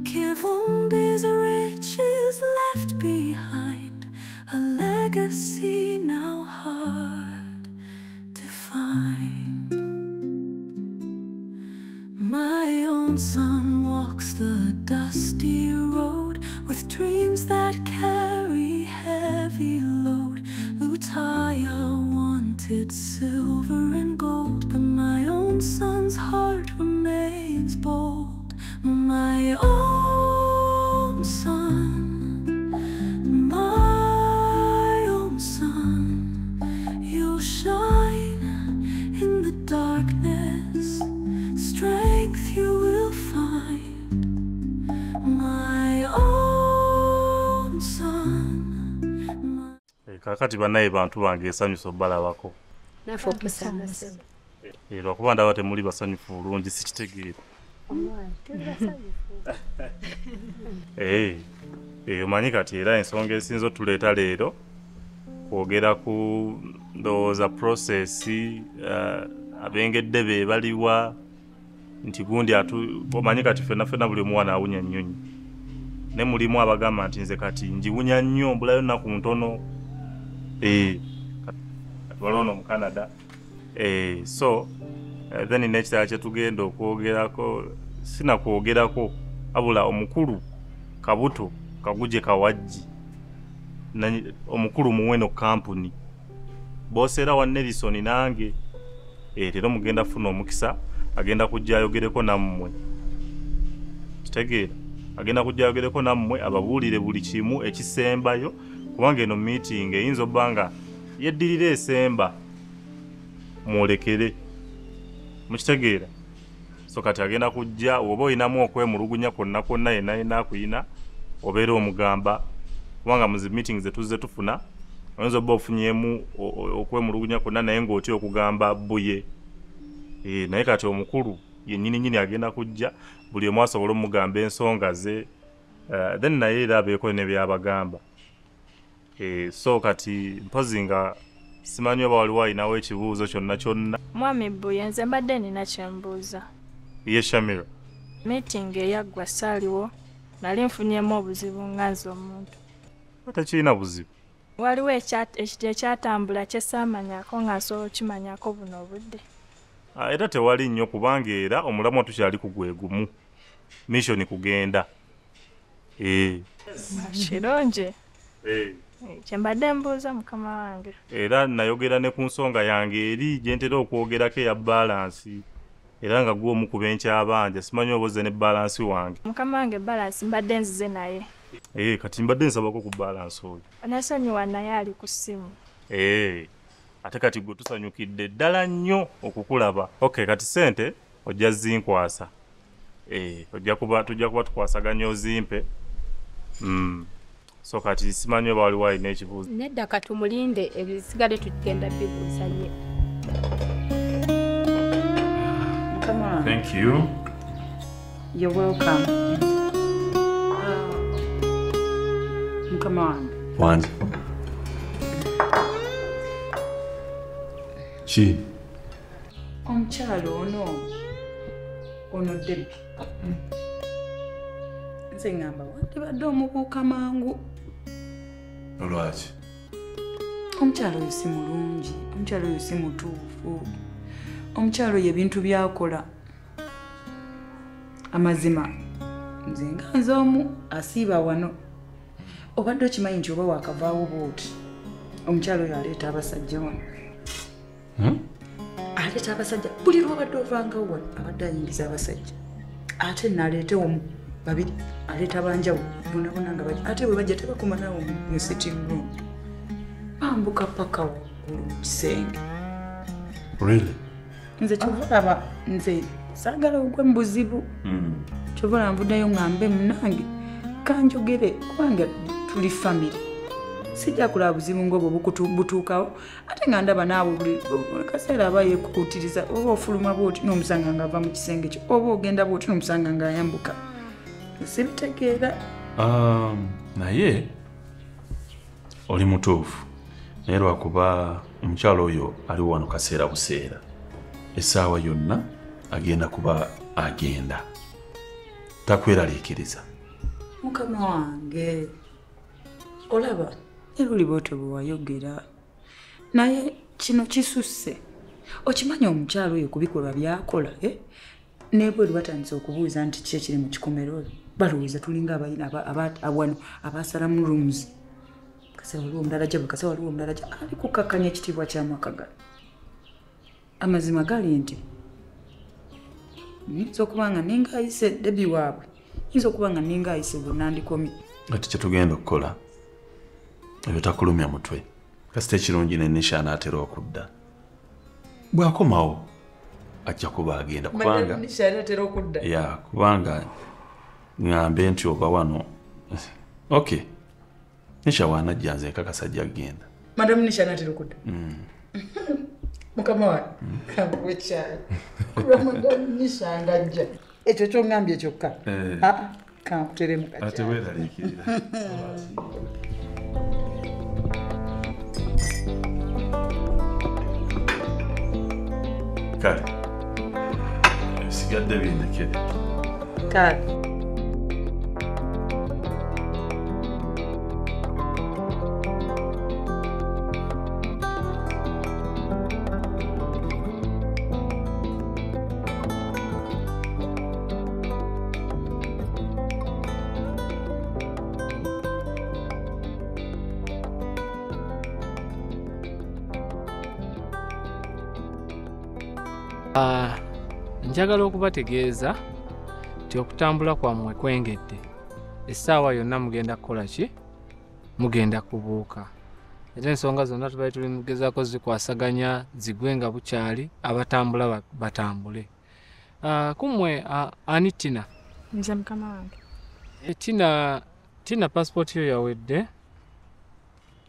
Kivumbi's riches left behind, a legacy now hard to find. My own son walks the dusty road with dreams that carry heavy load. Lutaya wanted silver and gold, but my own son's heart remains bold. My own son, my own son, you'll shine in the darkness, strength you will find. My own son. Kakati bannaye bantu bange esanyusa obbalabako. Naffe okusanga ssebo. Lwakuba ndaba temuli basanyufu bulungi sikitegeera. Tuli basanyufu. Omanyi kati era ensonga esinza otuleeta leero kwogera ku ndowooza process, abengedde be baliwa nti gundi omanyi kati ffenna ffenna buli omu awunya nnyonyi. Ne mulimu abagamba nti nze kati njiwunya nnyo mbulayo nnaku ntono. Kati waliwo ono mu Canada. So then n'ekirala kye tugenda okwogerako sinakwogerako abula omukulu Kabuto Kaguje Kawajji omukulu muweno kampuni boss era wa Nelson nange leero mugenda funa omukisa agenda kujja ayogereko nammwe. Kitegeera agenda kujja ayogereko nammwe ababuulire buli kimu ekisembayo kubanga eno meeting eyinza obba nga yeddirira esemba mwolekere. Mukitegeera? So kati agenda kujja oba olinamu okwemulugunya kwonna kwonna yenna yenna akuyina obeera omugamba kubanga mu zi meeting ze tuzze tufuna oyinza obba ofunyeemu okwemulugunya kwonna naye ng'otya okugamba bbuye. Naye kati omukulu yennyini nnyini agenda kujja buli omu asobole omugamba ensonga ze, then naye era abeeko ne by'abagamba. So kati mpozi nga simanyi oba waliwo alinawo ekibuuzo kyonna kyonna. Mwami Bbuye, nze mbadde nina kye mbuuza. Ye Shamira. Meeting eyaggwa saaliwo nali nfunyemu obuzibu nga nze omuntu. Tekirina buzibu. Waliwo ekyatambula kye saamanyako nga nsobola okimanyako buno obudde. Era tewali nnyo kubanga era omulamwa tukyali ku gwe gumu. Mission kugenda. Kirungi. Kye mbadde mbuuza mukama wange. Era nayogera ne ku nsonga yange eri gye ntera okwogerako eya balance. Era nga gwe omu ku benkyabanja simanyi oba ozze ne balance wange. Mukama wange balance mbadde nzize naye. Kati mbadde nsabako ku balance oyo. Nasonyiwa naye ali ku ssimu. Ate kati gwe tusanyukidde ddala nnyo okukulaba. Okay, kati ssente ojja zinkwasa. Tujja kuba tukwasaganya ozimpe. So kati simanyi oba waliwo alina ekibuuzo. Nedda katumulinde ebisigadde tugenda bibuuza ye. Come on. Thank you. You're welcome. Come on. One. Ki? Omukyala ono ono Debbie. Nze ngamba wandibadde omubuuka mangu. Lwaki? Omukyala oyo si mulungi, omukyala oyo si mutuufu. Omukyala oyo ebintu by'akola amazima nze nga nze omu asiiba wano. Obadde okimanyi nti oba waakavaawo bw'oti omukyala oyo aleeta abasajja wano. Aleeta abasajja buli lw'obadde ovangawo wano abadde ayingiza abasajja ate n'aleeta omu babiri aleeta banjawulo bonna bonna nga bajja ate bwe bajja tebakoma naawe mu sitting room bambuka paka waggulu mu kisenge. Really? Nze kyova olaba nze saagala ogwe mu buzibu. Kyova olaba nvuddeyo ŋŋambe munnange kanjogere kubanga tuli famire. Sijja kulaba buzibu ng'obwo butuukawo ate nga ndaba naawe buli kaseera aba yeekukuutiriza oba ofuluma bw'oti n'omusanga ng'ava mu kisenge kyo oba ogenda bw'oti n'omusanga ng'ayambuka. Sibitegeera. Naye oli mutuufu naye lwakuba omukyala oyo ali wano kaseera buseera essaawa yonna agenda kuba agenda takweraliikiriza. Mukama wange, olaba era oli bwotyo bwe wayogera, naye kino kisusse. Okimanyi omukyalo oyo ku bikolwa by'akola, nebweru batandise okubuuza nti ki ekiri mu kikomero, balowooza tulinga wano abasalamu rooms. Kase waliwo omulala jja, kase waliwo omulala jja, ali kukakkanya ekitiibwa ky'amaka gano. Amazima gali nti nyinza okuba nga ninga ayise Debbie waabwe, nyinza okuba nga ninga ayise bwe nandikomye. Ati kyetugenda okukola ebyo takulumya mutwe, kasita ekirungi ne Nisha anaatera okudda. Bw'akomawo ajja kuba agenda, kubanga Nisha anaatera okudda. Ya, kubanga ŋŋambe nti oba wano. Okay, Nisha bw'anajja nze nkakasa ajja kugenda. Madamu Nisha anaatera okudda. Mukama wange, kankuwe kyayi. Kulwa Madamu Nisha ng'ajja. Ekyo ky'oŋŋambye kyokka. Kankuteremu kakyayi. Ate weeraliikirira. Kale, ebisigadde bindekere. Kale. Njagala okubategeeza nti okutambula kwammwe kwengedde. Essaawa yonna mugenda kukola ki? Mugenda kubuuka. Era ensonga zonna tubadde tuli mugezaako zikwasaganya zigwe nga bukyali, abatambula batambule. Kummwe ani Tina? Nze mukama wange. Tina passport yo yawedde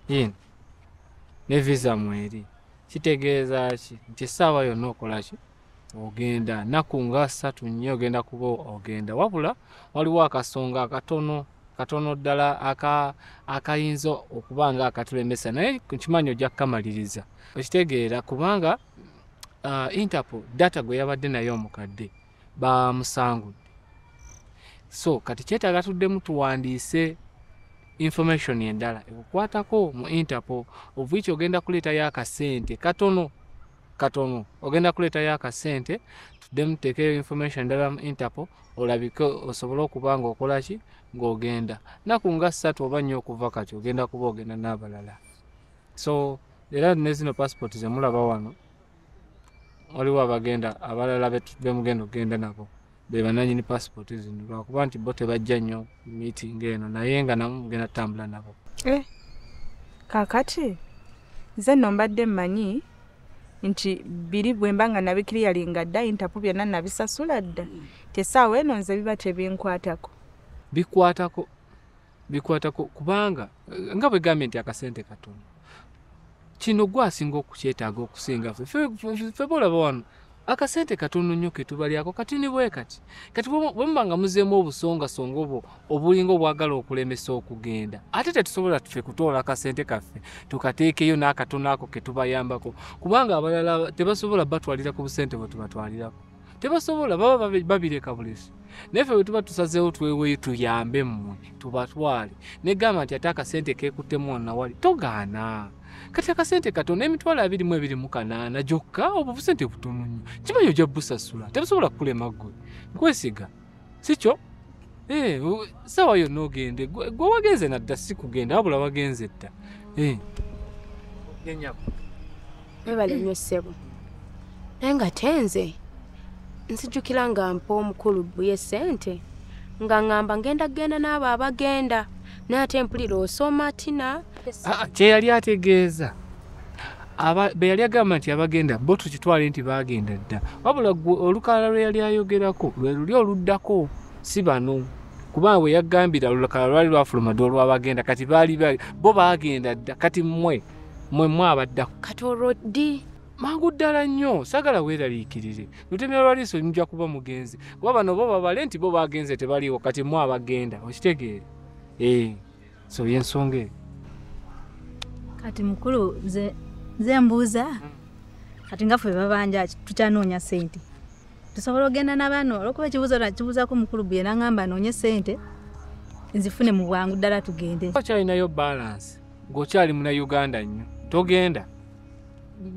yino ne visa mweri. Kitegeeza ki? Nti essaawa yonna okola ki? Ogenda. Nnaku nga 3 nnyo ogenda kuba ogenda. Wabula waliwo akasonga akatono katono ddala akayinza okuba nga akatulemesa, naye nkimanyi ojja kukamaliriza. Okitegeera kubanga Interpol data gwe yabadde naye omukadde bamusangudde. So kati kyetaaga tuddemu tuwandiise information endala ekukwatako mu Interpol, of which ogenda kuleetayo akasente katono katono, ogenda kuleetayo akasente tuddemu tuteekeyo information endala mu Interpol olabike osobole okuba nga okola ki ng'ogenda. Nnaku nga 3 oba 4 okuva kati ogenda kuba ogenda n'abalala. So era ne zino passport ze mulaba wano waliwo abagenda abalala bemugenda okugenda nabo be bannannyini passport zino, lwakuba nti bo tebajja nnyo meeting eno, naye nga namwe mugenda tutambula nabo. Kaakati nze nno mbadde mmanyi nti biri bwe mba nga nabikiriyalinga dda, Interpol byonna nabisasula dda, tesaawa eno nze biba tebinkwatako. Bikwatako, bikwatako kubanga nga bwe gambye nti akasente katono. Kino gwe asinga okukyetaaga okusinga ffe. Ffe bolaba wano akasente katono nnyo ke tubalyako kati ni bwe kati. Kati bwe muba nga muzeemu obusongasonga obwo obulinga obwagala okulemesa okugenda, ate tetusobola ffe kutoola akasente kaffe tukateekeyo n'akatono ako ke tubayambako, kubanga abalala tebasobola batwalira ku busente bwe tubatwalirako. Tebasobola, baba babireka bulesi. Naye ffe bwe tuba tusazeewo tweweeyo tuyambe mmwe tubatwale, negamba nti ate akasente keekuttemu wano nawali togaana. Kati akasente katono 20,028 gyokka, obwo busente butono nnyo. Kimanyi ojja busasula, tebusobola kukulema ggwe. Nkwesiga, si kyo? Ssaawa yonna ogende. Gwe wagenze nadda, si kugenda wabula wagenze dda. Webale nnyo ssebo. Naye nga tenze nzijukira nga mpa omukulu Bbuye ssente nga ŋŋamba ngenda kugenda n'abo abagenda, naye ate mpulira osoma Tina. Kye yali ategeeza be yali agamba nti abagenda bo tukitwale nti baagenda dda, wabula gwe olukalala lwe yali ayogerako lwe luli oluddako, si bano. Kubanga bwe yagambira olukalala lwali lwafuluma dda olw'abagenda, kati baali bo baagenda dda, kati mmwe mmwe abaddako. Kati olwo ddi? Mangu ddala nnyo, saagala weeraliikirire. Lutemya lwa liiso mujja kuba mugenzi, kuba bano bo babale nti bo bagenze tebaliiwo, kati mmwe abagenda, okitegeera? So y'ensonga eyo. Kati mukulu nze mbuuza, kati nga ffe babanja tukyanoonya ssente, tusobola okugenda n'abano? Olwokuba ekibuuzo nakibuuzaako mukulu Bbuye n'aŋŋamba anoonye ssente Nzifune mu bwangu ddala tugende. Okyalinayo balance ng'okyali muna Uganda nnyo togenda.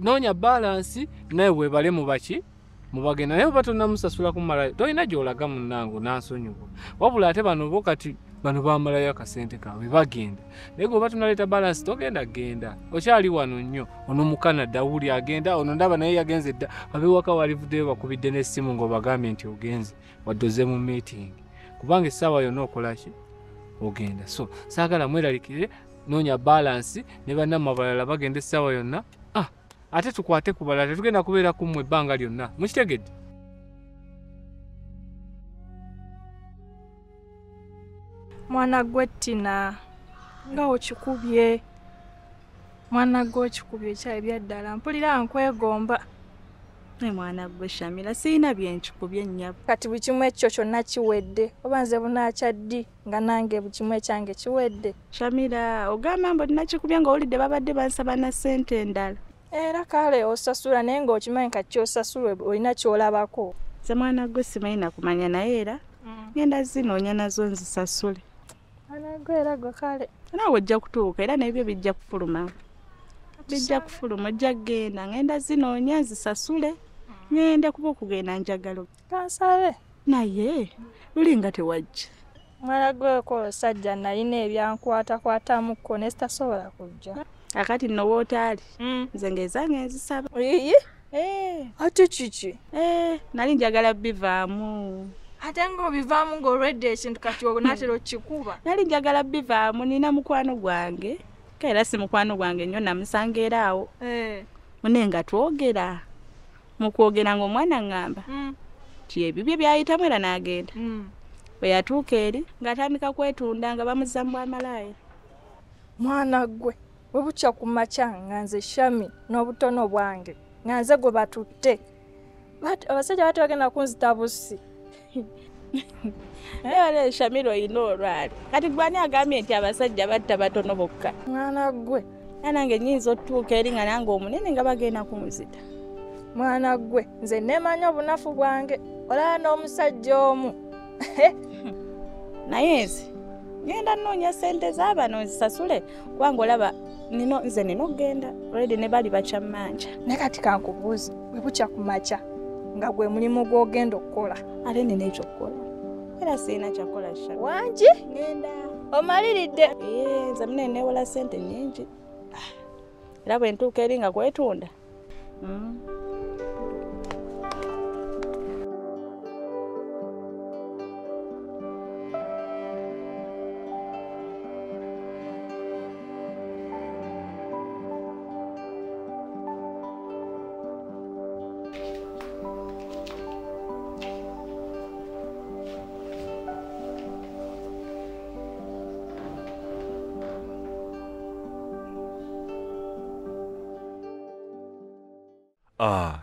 Noonya balance naye weebale mu baki mubagenda naye oba tonnamusasula kumalayo tolina gy'olaga munnange n'ansonyiwa. Wabula ate bano bo kati bano bamalayo akasente kaabwe bagenda. Naye gwe oba tonaleeta balance togenda genda. Okyali wano nnyo ono mu Canada wuli agenda ono ndaba naye yagenze dda ab'ewaka walivuddeyo bakubidde n'essimu ng'obagambye nti ogenze wadde ozze mu meeting. Kubanga essaawa yonna okola ki? Ogenda. So saagala mweralikirire noonya balance ne bannammwe abalala bagenda essaawa yonna. Ate tukwate ku balala tetugenda kubeera ku mmwe ebbanga lyonna. Mukitegedde? Mwana gwe Tina nga okikubye. Mwana gwe okikubye ekyayi bya ddala mpulira nkwegomba. Naye mwana gwe Shamira sirina bye nkikubye nnyabo. Kati buli kimu ekyo kyonna kiwedde oba nze bunaakya ddi nga nange buli kimu ekyange kiwedde. Shamira ogamba mbu nakikubye ng'owulidde babadde bansaba na ssente endala. Era kale osasula naye ng'okimanyi kati ky'osasula olina ky'olabako. Nze mwana gwe simanyi na kumanya naye era ngenda zinoonya nazo nzisasule. Mwana gwe era gwe kale. Naawe ojja kutuuka era n'ebyo bijja kufuluma. Bijja kufuluma ojja kugenda ngenda zinoonya nzisasule ngende kuba okugenda njagala. Kansabe. Naye luli nga tewajja. Mwana gwe ko osajja nalina ebyankwatakwatamuko ne sitasobola kujja. Akati nno wootaali nze ng'ezange nzisaba. Iye? Ate kiki? Nali njagala bivaamu. Ate ng'obivaamu ng'olwedde ekintu kati onaatera okikuba. Nali njagala bivaamu nina mukwano gwange. Era si mukwano gwange nnyo namusanga era awo. Mune nga twogera. Mu kwogera ng'omwana ŋŋamba nti ebibye byayitamu era n'agenda. Bwe yatuuka eri ng'atandika kwetunda nga bamuzza mu bwamalaaya. Mwana gwe bwe bukya ku makya nga nze Shami n'obutono bwange nga nze gwe batutte. Abasajja bato bagenda kunzita bussi. Naye Shamira olina olwali. Kati gwe ani agambye nti abasajja batta batono bokka? Mwana gwe. Nange nnyinza otutuuka eri nga nange omunene nga bagenda kunzita. Mwana gwe nze neemanyi obunafu bwange olaba n'omusajja omu. Naye nze ngenda nnoonya ssente z'abano nzisasule kubanga olaba nze nina okugenda already ne bali bakyammanja. Naye kati kankubuuze bwe bukya ku makya nga gwe mulimu gw'ogenda okukola. Ate nina ekyokukola. Era sirina kyakukola Shamira. Wangi? Ngenda. Omaliridde? Nze munene neewola ssente nnyingi. Era bwe ntuuka eri nga kwetunda.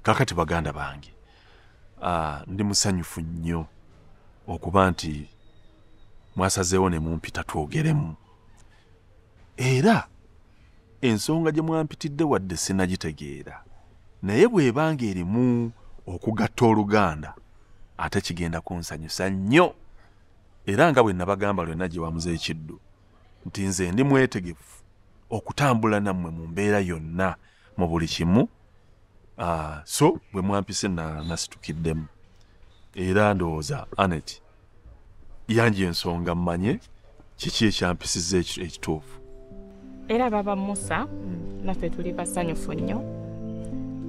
Kakati baganda bange, ndi musanyufu nnyo okuba nti mwasazeewo ne mumpita twogeremu. Era ensonga gye mwampitidde wadde sinnagitegeera, naye bw'ebanga erimu okugatta oluganda ate kigenda kunsanyusa nnyo. Era nga bwe nabagamba lwenna gye wamuze ekiddu nti nze ndi mwetegefu okutambula nammwe mu mbeera yonna mu buli kimu. So bwe mwampise nasitukiddemu. Era ndowooza Anet yangi ensonga mmanye kiki ekyampisizza ekituufu. Era baba Musa naffe tuli basanyufu nnyo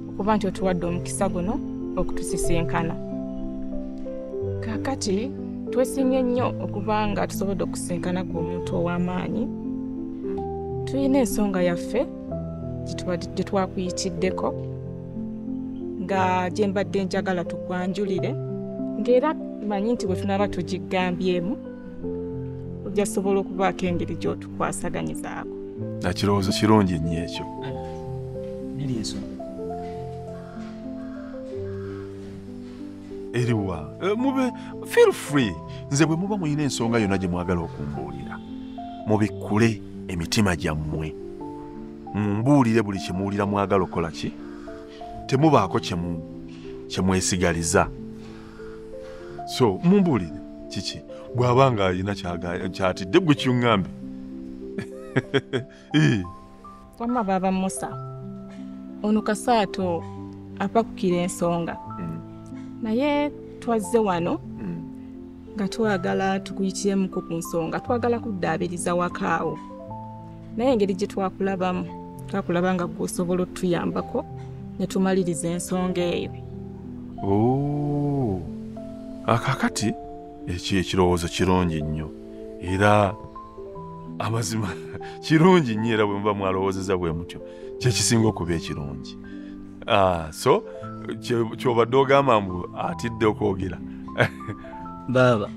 okuba nti otuwadde omukisa guno okutusisinkana. Kaakati twesimye nnyo okuba nga tusobodde okusisinkana ku omuntu ow'amaanyi. Tulina ensonga yaffe gye twakuyitiddeko nga gye mbadde njagala tukwanjulire, ng'era manyi nti bwe tunaaba tugigambyemu ojja sobola okubaako engeri gy'otukwasaganyizaako. Nakirowoozo kirungi nnyo ekyo. Neri ensonga eriwa? Mube feel free. Nze bwe muba muyina ensonga yonna gye mwagala okumbuulira, mubikkule emitima gyammwe, mumbuulire buli kye muwulira mwagala okukola ki. Temubaako kye mwesigaliza. So mumbuulire kiki, Bw'aba nga alina kyatidde gwe kyuŋŋambe. Wamma baaba Musa, ono Kasaato apakukira ensonga. Naye twazze wano nga twagala tukuyitiremuko ku nsonga, twagala kuddaabiriza wakaawo. Naye engeri gye twakulabamu, twakulaba nga ggwe osobola otuyambako ne tumaliriza ensonga eyo. Oh, akaakati ekyo ekirowoozo kirungi nnyo era amazima kirungi nnyo era bwe muba mwalowoozeza bwe mutyo kyekisinga okuba ekirungi. So kyobadde ogamba mbu atidde okwogera. Baaba,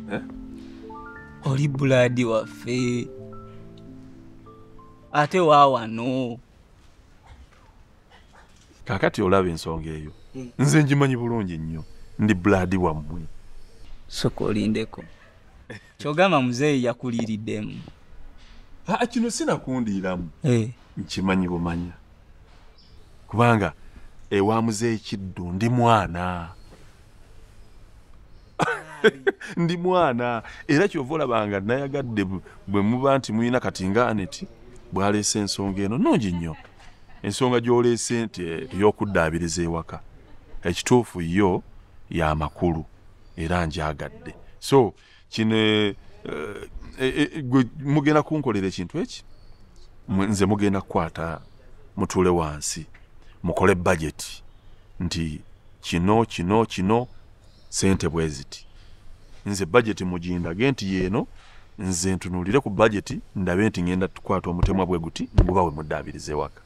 oli bulaadi waffe ate waawano. Kaakati olaba ensonga eyo nze ngimanyi bulungi nnyo, ndi bulaadi wammwe. Sooka olindeko, kyogamba muzeeyi yakuliiriddemu? Kino sinakundiiramu, nkimanyi bumanya kubanga ewa muzeeyi Kiddu ndi mwana. Ndi mwana era kyova olabanga nayagadde bwe muba nti mulina kati nga Aneti bw'aleese ensonga eno nnungi nnyo. Ensonga gy'oleese nti ey'okuddaabiriza ewaka ekituufu yo y'amakulu era njagadde. So kino gwe mugenda kunkolera ekintu eki, nze mugenda kukwata mutuule wansi mukole bajeti nti kino kino kino sente bwe ziti. Nze bajeti mugindage nti yeeno, nze ntunuulire ku bajeti ndabe nti ngenda tukwata omutemwa bwe guti nguba we muddaabiriza ewaka.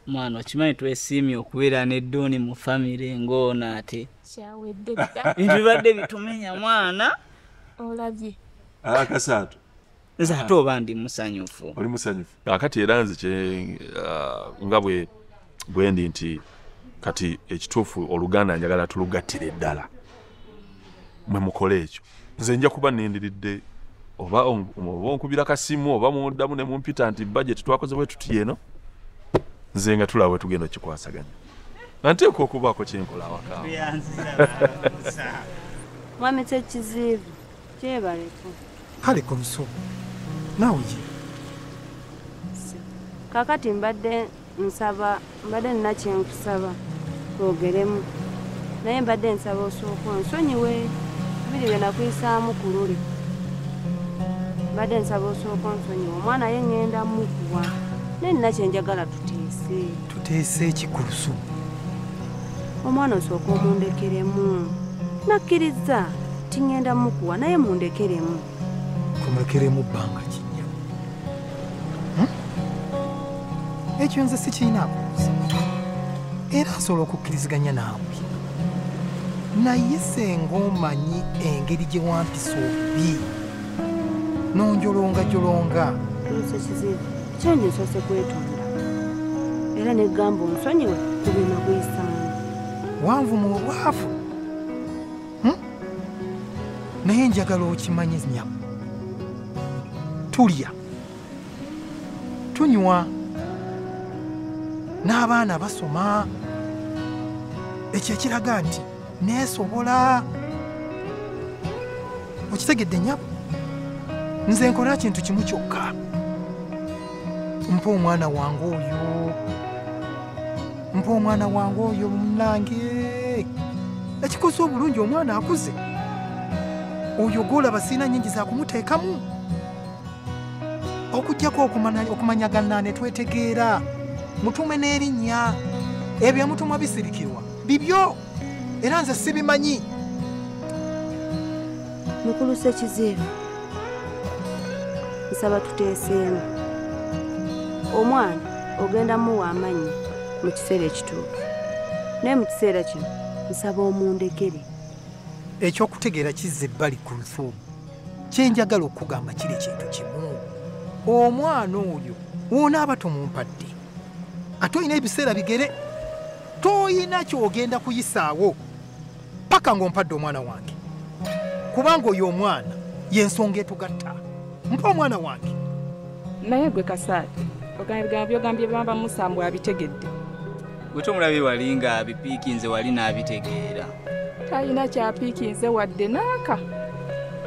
Mwana okimanyi twesiimye okubeera n'eddooni mu famire ng'ono ate. Kyawedde dda. Ebintu bibadde bitumenya mwana. Olabye. Kasaato. Nze ate oba ndi musanyufu. Oli musanyufu. Kaakati era nze nga bwe ndi nti kati ekituufu oluganda njagala tulugattire ddala. Mwe mukole ekyo. Nze nja kuba nnindiridde oba onkubira kasimu oba muddamu ne mumpita nti bajeti twakoze bwe tuti eno. Nze nga tulaba bwe tugenda okikwasaganya. Nteekwa okubaako kye nkola awaka. Mwami Ssekiziivu, kyebaleko. Kale Kulusumu, naawe ye. Kaakati mbadde nsaba, mbadde nina kye nkusaba twogeremu. Naye mbadde nsaba osooke onsonyiwe biri bye nakuyisaamu ku luli. Mbadde nsaba osooke onsonyiwe, omwana ye ŋŋenda mmukuwa. Naye nina kye njagala tuteese. Tuteese ki Kulusumu? Omwana osooke omundekeremu. Nakkiriza nti ŋŋenda mmukuwa naye mundekeremu. Kumulekeremu bbanga ki nnyo? Ekyo nze sikirinaako buzibu. Era nsobola okukkiriziganya naawe. Naye senga omanyi engeri gye wampisa obubi n'onjolongajolonga. Ssekiziivu, kyange nsoose kwetonda era negamba onsonyiwe ku bye nakuyisaamu. Wanvuma obwavu. Naye njagala okimanye nnyabo, tulya, tunywa, n'abaana basoma. Ekyo ekiraga nti neesobola. Okitegedde nnyabo? Nze nkola kintu kimu kyokka, mpa omwana wange oyo, mpa omwana wange oyo munnange. Ekikoze obulungi omwana akuze oyo gw'olaba sirina nnyingi za kumuteekamu okuggyako okumanyagana ne twetegeera. Mutume n'erinnya, ebyo mutumwa bisirikirwa bibyo era nze sibimanyi. Mukulu Ssekiziivu, nsaba tuteeseemu. Omwana ogenda muwa amannya mu kiseera ekituufu, naye mu kiseera kino nsaba omundekere. Ekyokutegeera kizza ebbali Kulusumu. Kye njagala okugamba kiri kintu kimu. Omwana oyo w'onaaba tomumpadde, ate olina ebiseera bigere, toyina ky'ogenda kuyisaawo paka ng'ompadde omwana wange. Kubanga oyo omwana y'ensonga etugatta. Mpa omwana wange. Naye gwe Kasaato, ogambye byogambye bamba Musa mbu abitegedde. Gwe tomulabye wali nga abipiikinze wali n'abitegeera. Talina kyapiikinze wadde n'aka.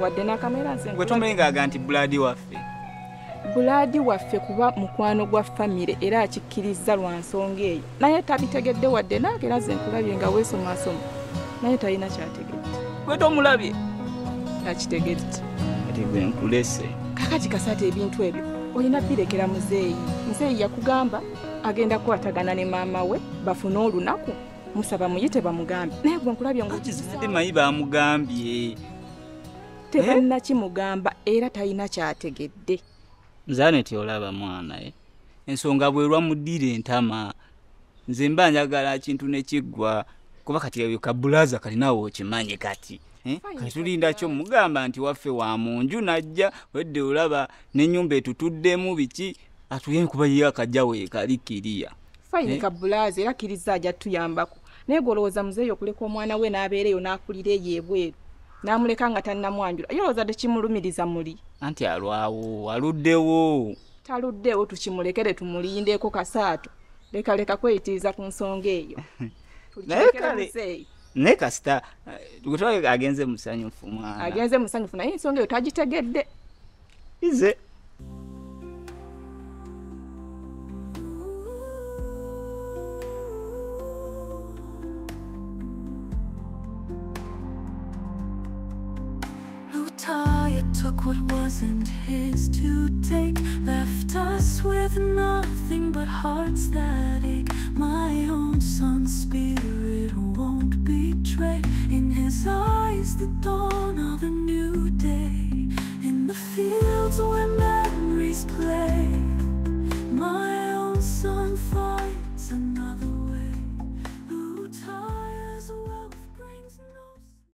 Wadde n'akamera nze. Gwe tomulengaga nti bulaadi waffe. Bulaadi waffe kuba mukwano gwa famire era akikkiriza lwa nsonga eyo. Naye tabitegedde wadde nange era nze nkulabye nga weesomaasoma. Naye talina ky'ategedde. Gwe tomulabye? Takitegedde. Kati gwe nkulese. Kakati Kasaata ebintu ebyo olina birekera muzeeyi. Muzeeyi yakugamba agenda kukwatagana ne maama we bafune olunaku musaba muyite bamugambe. Naye gwe nkulabye nga ate mayi bamugambye. Tebannakimugamba era talina ky'ategedde. Nze nti olaba mwana ensonga bwerwa muddira entama nze mba njagala kintu ne kiggwa kuba kati kabulaza kalinawo okimanye kati katulinda kyo mugamba nti waffe wa mu nju najja wedde olaba n'ennyumba etutuddemu biki atuye kuba ye akajja weekali kiriya. Fine kabulaza era kkiriza ajja tuyambako. Naye gw'olowooza muzeeyi okuleka omwana we n'abeera eyo n'akulira eyo ebweru n'amuleka nga tannamwanjula yolowooza tekimulumiriza muli. Anti alwawo aluddewo. Taluddewo tukimulekere tumulindeko Kasaato. Leka leka kweyitiriza ku nsonga eyo. Naye kale naye kasita gwe agenze musanyufu mwana. Agenze musanyufu naye ensonga eyo tagitegedde. Ize. Took what wasn't his to take, left us with nothing but hearts that ache. My own son's spirit won't betray. In his eyes the dawn of a new day. In the fields where memories play, my own son finds another.